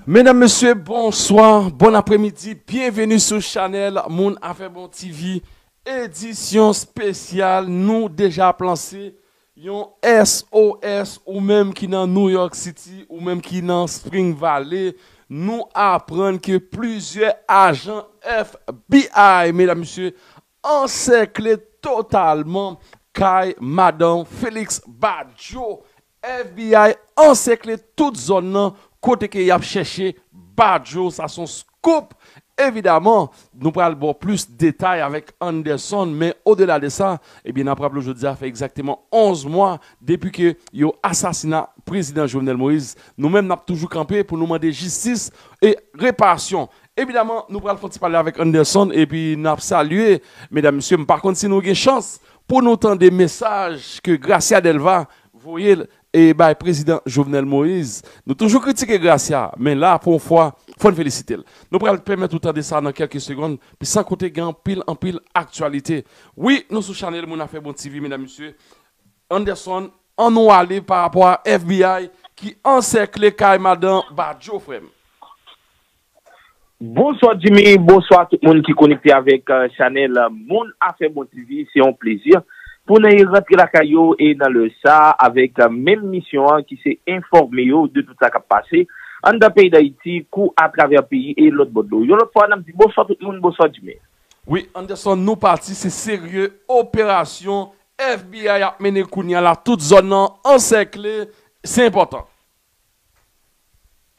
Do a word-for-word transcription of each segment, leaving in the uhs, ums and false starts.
Medam, mesye, bonswa, bon apremidi, byenveni sou chanèl Moun Afè Bon T V, edisyon espesyal, nou deja ap lanse yon S O S, ou menm ki nan New York City, ou menm ki nan Spring Valley, nou aprann ke plizyè ajan F B I, medam, mesye, ansèkle totalman kay madan Félix Badio. F B I ansèkle tout zòn nan kote ke y ap chèche Badio. Sa se yon scoop. Evidaman, nou pral ba w plis detay avèk Anderson, men odela de sa, ebyen, n ap raple w jodi a fè egzakteman onz mwa depi ke yo asasina prezidan Jovenel Moïse. Nou menm, n ap toujou kanpe pou nou mande jistis e reparasyon. Evidaman, nou pral fè yon ti pale avèk Anderson, epi n ap salye, medam, mesye, m pa konn si nou gen chans pou nou tande mesaj ke Gracia Delva voye l e bay prezidan Jovenel Moïse. Nou toujou kritike Gracia, men la, pou yon fwa, fò n felisite l. Nou pral pèmèt ou tande sa nan kèlke segonn, pi san kote gen anpil, anpil aktyalite. Wi, nou sou chanèl Moun Afè Bon T V, medam, mesye. Anderson, ann nou ale pa rapò a F B I ki ansèkle kay madan Badio, frè m. Bonswa Jimmy, bonswa tout moun ki konekte avèk chanèl Moun Afè Bon T V. Se yon plezi pou n rantre lakay yo e nan lè sa avèk menm misyon an ki se enfòme yo de tout sa k ap pase anndan peyi Dayiti, kou atravè peyi e lòt bò dlo. Yon lòt fwa, n ap di bonswa tout moun, bonswa Jimmy. Wi, Anderson, nou pati, se serye operasyon F B I ap mennen kounye a la, tout zòn nan ansèkle, se enpòtan.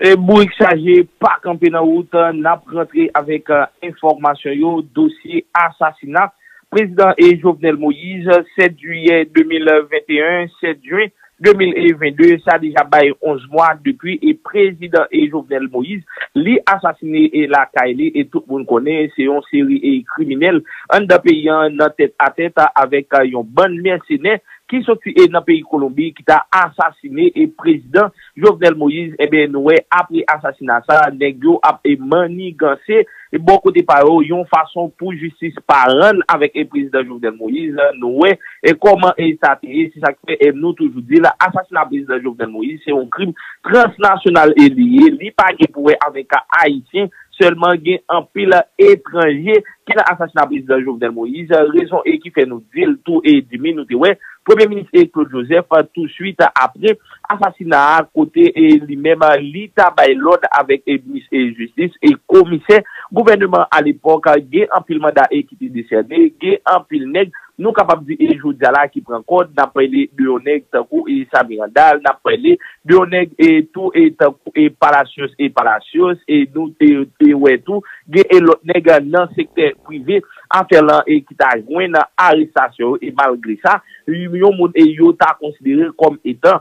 E bourik chaje pa kanpe nan wout, n ap rantre avèk enfòmasyon yo, dosye asasina prezidan e Jovenel Moïse, sèt jiyè de mil venteyen, sèt jen de mil vennde, sa deja bay onz mwa depi e prezidan e Jovenel Moïse, li asasine e lakay li e tout moun konnen se yon seri e kriminèl anndan peyi an nan tèt a tèt avèk yon bann mèsenè ki soti e nan peyi Kolonbi ki ta asasine e prezidan Jovenel Moïse, enben nou wè apre asasina sa, nèg yo ap e manniganse e bò kote pa yo yon fason pou jistis pa rann avèk e prezidan Jovenel Moïse, nou wè e kòman e sa te ye, se sa k fè e nou toujou di la, asasina prezidan Jovenel Moïse se yon krim transnasyonal e li ye, li pa gen pou wè avèk ayisyen, sèlman gen anpil etranje ki nan asasina prezidan Jovenel Moïse, rezon e ki fè nou di l tou e di men nou te wè Premye Minis e Claude Joseph tou swit apre asasina a kote e li menm li ta bay lòd avèk e minis e jistis e komisè gouvèneman alepòk gen anpil manda e ki te desène, gen anpil nèg nou kapab di e jodi a la ki pran kòd, n ap pale de yon nèg tankou e Samy Randal, n ap pale de yon nèg e tou e tankou e Palacios e Palacios e nou te te wè tou gen e lòt nèg nan sektè prive afè lan e ki ta jwenn arestasyon yo e malgre sa yon moun e yo ta konsidere kòm etan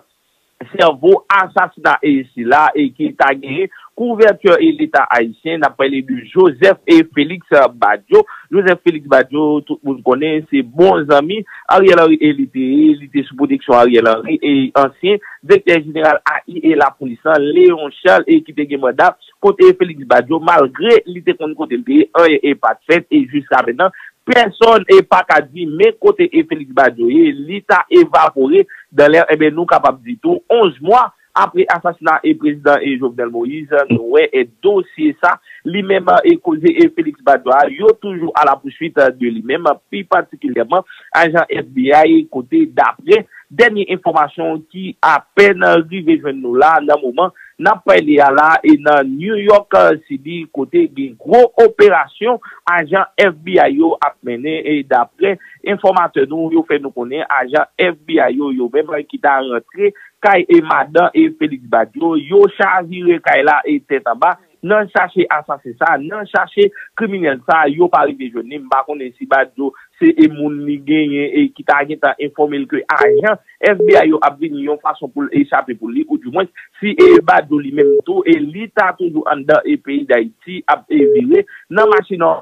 sèvo asasina e sila e ki ta genyen kouvèti e leta ayisyen, n ap pale de Joseph e Félix Badio. Joseph Félix Badio, tout moun konnen se bon zanmi Ariel Henry e li te ye, li te sou pwoteksyon Ariel Henry e ansyen direktè jeneral A I e lapolis lan Léon Charles e ki te gen manda kote Félix Badio malgre li te konn kote l te ye, anyen e pa t fèt e jiska mentnan pèsonn e pa ka di men kote e Félix Badio ye, li ta evapore dan lè, enben nou kapab di tou onz mwa apre asasina e prezidan e Jovenel Moïse, nou wè e dosye sa li menm e koze e Félix Badio a, yo toujou a la poursuite de li menm, pi patikilyèman ajan F B I kote dapre dènye enfòmasyon ki apèn rive jwenn nou la nan moman n ap pale a la e nan New York City kote gen gwo operasyon ajan F B I yo ap mennen e dapre enfòmatè nou yo fè nou konnen ajan F B I yo yo menm ki ta rantre kay e madan e Félix Badio yo chavire kay la e tèt anba nan chache asasen sa, nan chache kriminèl sa, yo pa rive jwenn li. M pa konnen si Badio se e moun li genyen e ki ta gentan enfòme l ke ajan F B I yo ap vini yon fason pou l echape pou li, oudimwens si e Badio li menm tou e li ta toujou anndan e peyi Dayiti ap e vire nan machin an.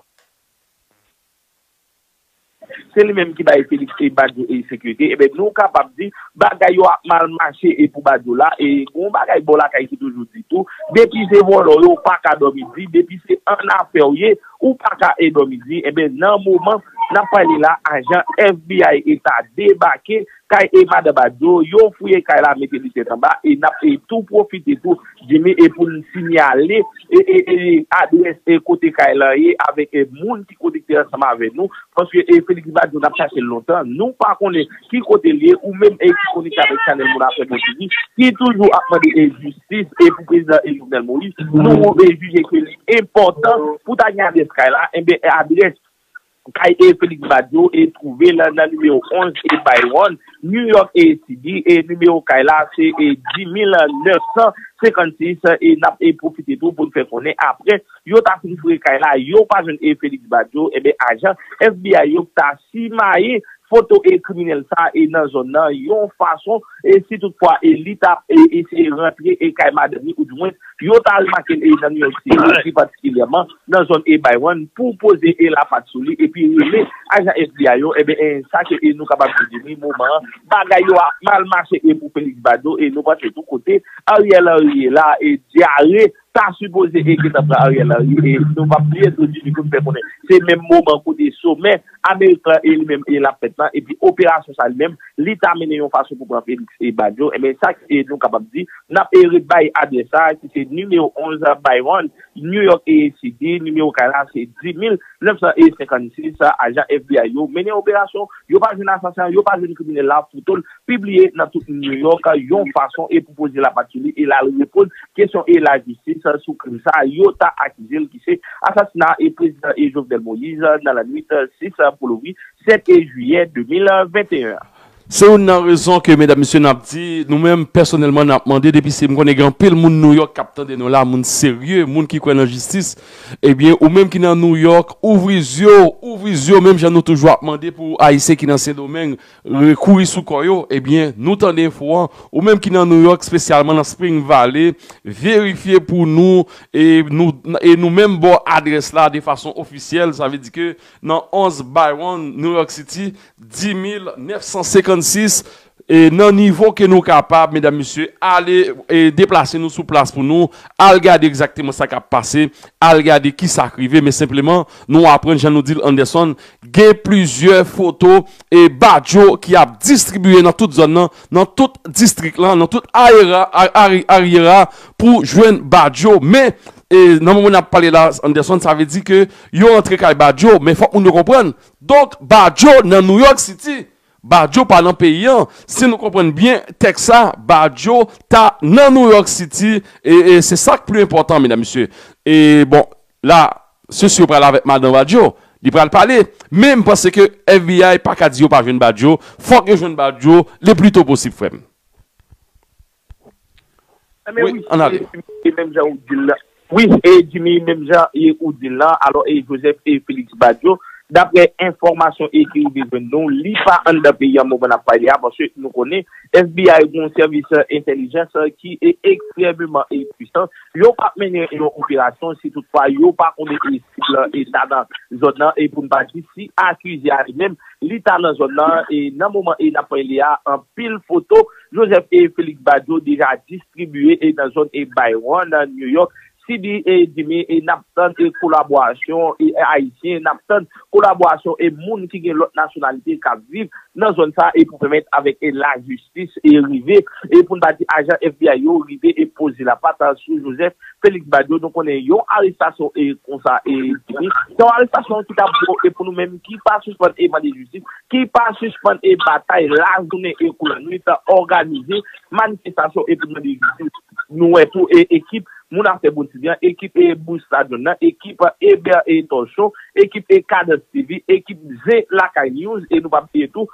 Se li menm ki bay Félix e Badio e sekirite, enben nou kapab di bagay yo ap mal mache e pou Badio la e gon bagay bò lakay ki toujou di tou, depi se vòlò yo ou pa ka dòmi di, depi se annafè w ye ou pa ka e dòmi di, enben nan moman N ap pale la, ajan F B I eta debake kay e madan Badio, yo fouye kay la, mete li tèt anba, e n ap e tou pwofite tou, Jimmy, e pou n sinyale e, e, e adrès e kote kay la ye avèk e moun ki konekte ansanm avè nou, paske e Felix Badio n ap chache l lontan, nou pa konnen ki kote l ye, ou menm e ki konekte avèk chanèl Moun Afè Bon T V, ki toujou ap mande e jistis e pou prezidan e Jovenel Moïse, nou e jije ke li enpòtan pou ta gen adrès kay la, enben adrès kay e Felix Badio e twouve l nan nimewo onz e Byron, New York e City, e nimewo kay la se e dis mil nèf san senkannsis, e n ap e pwofite tou pou n fè konnen apre yo ta fin fouye kay la, yo pa jwenn e Felix Badio, enben ajan F B I yo ta simaye foto e kriminèl sa e nan zòn nan yon fason, e si toutfwa e li t ap e eseye rantre e kay madanm li, oudimwen yo ta remake l e nan New York City, pi patikilyèman nan zòn e Byron, pou poze e lapat sou li epi rele ajan F B I yo, enben e sa ke e nou kapab di Jimmy, moman an bagay yo ap mal mache e pou Felix Badio, e nou panse tou kote Ariel Henry ye la e dyare ta sipoze e gentan pran Ariel Henry, e nou p ap bliye tou Jimmy, pou n fè konnen se menm moman kote somè Amerik lan e li menm e l ap fèt lan, epi operasyon sa li menm li ta mennen yon fason pou pran Felix e Badio, enben sa ki e nou kapab di, n ap e rebay adrès sa ki se nimewo onz Byron, New York e City, nimewo kay la se dis mil nèf san senkannsis, ajan F B I yo mennen operasyon, yo pa jwenn asasen an, yo pa jwenn kriminèl la, foto l pibliye nan tout New York yon fason e pou poze lapat sou li e l al reponn kesyon e lajistis sou krim sa yo ta akize l ki se asasina e prezidan e Jovenel Moïse nan lannwit sis pou louvri sèt e jiyè de mil venteyen an. Se youn nan rezon ke medam mesye n ap di, nou menm pèsonèlman n ap mande, depi se m konnen gen anpil moun New York k ap tande nou la, moun serye, moun ki kwè nan jistis, ebyen ou menm ki nan New York, ouvri zye w, ouvri zye w, menm jan nou toujou ap mande pou Ayisyen ki nan Sendomeng, re- kouri sou kò yo, ebyen nou tande enfo an, ou menm ki nan New York, espesyalman nan Spring Valley, verifye pou nou, e nou, e nou menm ba w adrès la de fason ofisyèl, sa vle di ke nan onz Byron, New York City, dis mil nèf san senkannsis, e nan nivo ke nou kapab, medam, mesye, ale e deplase nou sou plas pou nou al gade egzakteman sa k ap pase, al gade kisa k rive, men senpleman, nou aprann, jan nou di l, Anderson, gen plizyè foto e Badio ki ap distribiye nan tout zòn nan, nan tout distrik lan, nan tout ayera, a- ari- aryera pou jwenn Badio, men e nan moman n ap pale la, Anderson, sa vle di ke yo antre kay Badio, men fòk moun yo konprann. Donk, Badio nan New York City. Badio pa nan peyi an. Si nou konprann byen tèks sa, Badio ta nan New York City, e, e se sa k pli enpòtan, medam, mesye. E bon, la, se si yo pral avèk madan Badio, li pral pale. Men m panse ke F B I pa ka di yo pa jwenn Badio. Fòk yo jwenn Badio le pli to posib, frè m. Wi, ann ale. E menm jan ou di l la. Wi, e Jimmy, menm jan e ou di l la. Alò, e Joseph e Felix Badio, daprè enfòmasyon e ki rive jwenn nou, li pa anndan peyi an moman n ap pale a, paske nou konnen F B I gen yon sèvis entèlijans ki e ekstrèmeman e pwisan. Yo p ap mennen yon operasyon si toutfwa yo pa konnen e sib lan e ta nan zòn nan, e pou n pa di si akize a li menm li ta nan zòn nan, e nan moman e n ap pale a, anpil foto Joseph e Felix Badio deja distribiye e nan zòn e Byron, nan New York City, e Jimmy, e n ap tann e kolaborasyon e Ayisyen, n ap tann kolaborasyon e moun ki gen lòt nasyonalite k ap viv nan zòn sa, e pou pèmèt avèk e lajistis e rive, e pou n pa di ajan F B I yo rive e poze lapat sou Joseph Felix Badio. Nou konnen yon arestasyon e konsa e Jimmy, se yon arestasyon ki t ap bon e pou nou menm ki pa sispann e mande jistis, ki pa sispann e batay lajounen e kou lannwit, òganize manifestasyon e pou mande jistis. Nou wè tou e ekip Moun Afè Bon T V an, ekip e Bouch Stadion nan, ekip Eber e Torchon, ekip e Kadans T V, ekip Zen Lakay News, e nou p ap bliye tou,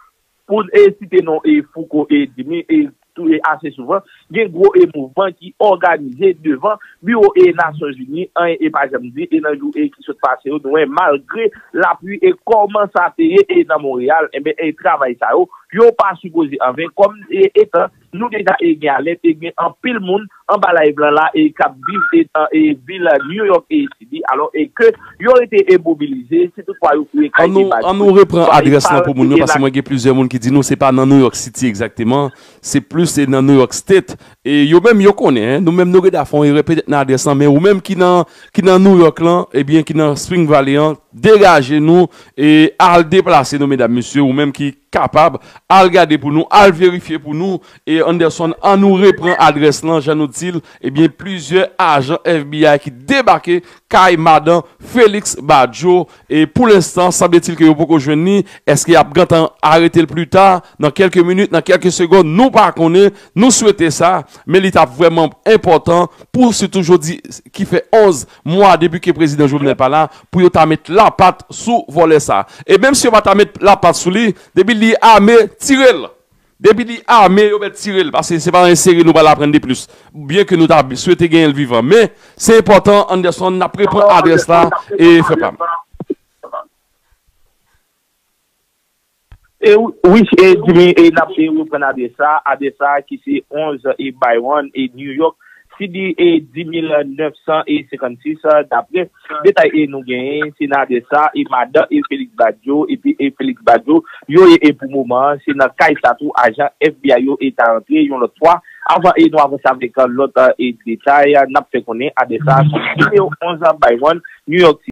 pou n e site non e Fouco e Jimmy, e tou e ase souvan, gen gwo e mouvman ki òganize devan biwo e Nasyonzini, anyen e pa janm di, e nan jou e ki sot pase yo, nou wè malgre lapli e kòman sa te ye e nan Monreyal, enben e travay sa yo, yo pa sipoze anven, kòm e, etan nou deja e gen alèt, e gen anpil moun anba live lan la, e k ap viv etan e vil New York e City. Alò, e ke yo rete e mobilize, si toutfwa yo fouye kay An nou, depa an nou repran adrès lan pou moun yo, paske mwen gen plizyè moun ki di nou se pa nan New York City egzakteman, se plis se nan New York State. E yo menm yo konnen, en, nou menm nou reda fon erè petèt nan adrès lan, men ou menm ki nan, ki nan New York lan, ebyen ki nan Spring Valley an, degaje nou e al deplase nou, medam, mesye, ou menm ki kapab, al gade pou nou, al verifye pou nou. E Anderson, an nou repran adrès lan, jan nou di l, ebyen, plizyè ajan F B I ki debake kay madan Félix Badio. E pou lenstan, sanble-t-il ke yo poko jwenn li. Èske y ap gentan arete l pli ta, nan kèlke minit, nan kèlke segonn? Nou pa konnen. Nou swete sa, men li t ap vrèman enpòtan pou sitou jodi ki fè onz mwa depi ke prezidan Jovenel pa la, pou yo ta met lapat sou vòlè sa. E menm si yo pa ta met lapat sou li, depi li ame, tire l. Depi li ame, yo mèt tire l, paske se pa yon seri nou pral aprann de plis. Byen ke nou ta swete genyen l vivan, men se enpòtan, Anderson, n ap repran adrès la e fè pa m. E wi, wi, e Jimmy, e n ap e reprann adrès sa, adrès sa ki se onz e Byron e New York, City e dis mil nèf san e senkannsis, dapre detay e nou genyen, se nan adrès sa, e madan e Félix Badio, epi e Félix Badio, yo ye e pou moman an, se nan kay sa tou, ajan F B I yo e ta rantre yon lòt fwa, avan e nou avanse avèk lòt e detay, n ap fè konnen adrès sa, nimewo onz Byron, New York City.